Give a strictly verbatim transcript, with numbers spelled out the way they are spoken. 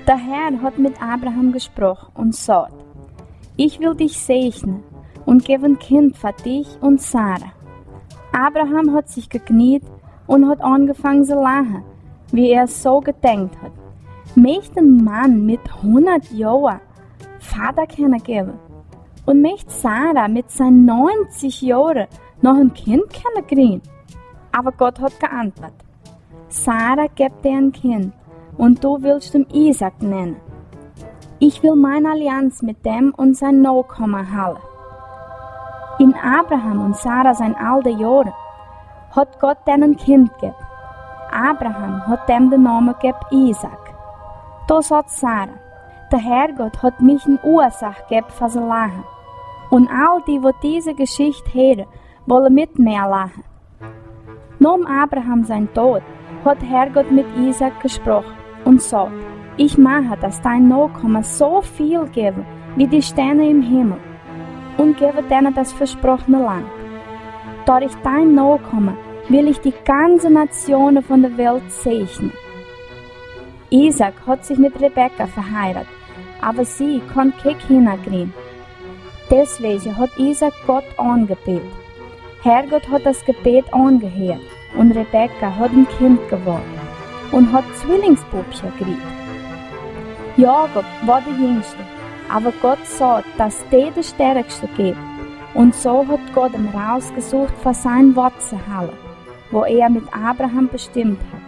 Der Herr hat mit Abraham gesprochen und sagt: Ich will dich segnen und geben ein Kind für dich und Sarah. Abraham hat sich gekniet und hat angefangen zu lachen, wie er so gedacht hat. Möchte ein Mann mit hundert Jahren Vater können geben? Und möchte Sarah mit seinen neunzig Jahren noch ein Kind können kriegen? Aber Gott hat geantwortet: Sarah gibt dir ein Kind und du willst ihm Isaac nennen. Ich will meine Allianz mit dem und seinen Nachkommen halten. In Abraham und Sarah seine alten Jahren hat Gott denen ein Kind gegeben. Abraham hat dem den Namen gegeben Isaac. Da sagt Sarah: Der Herrgott hat mich eine Ursache gegeben für zu lachen. Und all die, wo diese Geschichte hören, wollen mit mir lachen. Nach Abraham seinem Tod hat Herrgott mit Isaac gesprochen und sagt: Ich mache, dass deine Nachkommen so viel geben wie die Sterne im Himmel, und gebe denen das versprochene Land. Durch deine Nachkommen will ich die ganzen Nationen von der Welt segnen. Isaac hat sich mit Rebekka verheiratet, aber sie konnte keine Kinder kriegen. Deswegen hat Isaac Gott angebetet. Herrgott hat das Gebet angehört und Rebekka hat ein Kind geworden und hat Zwillingsbubchen gekriegt. Jakob war der Jüngste, aber Gott sah, dass der der Stärkste geht. Und so hat Gott ihn rausgesucht, für sein Wort zu halten, wo er mit Abraham bestimmt hat.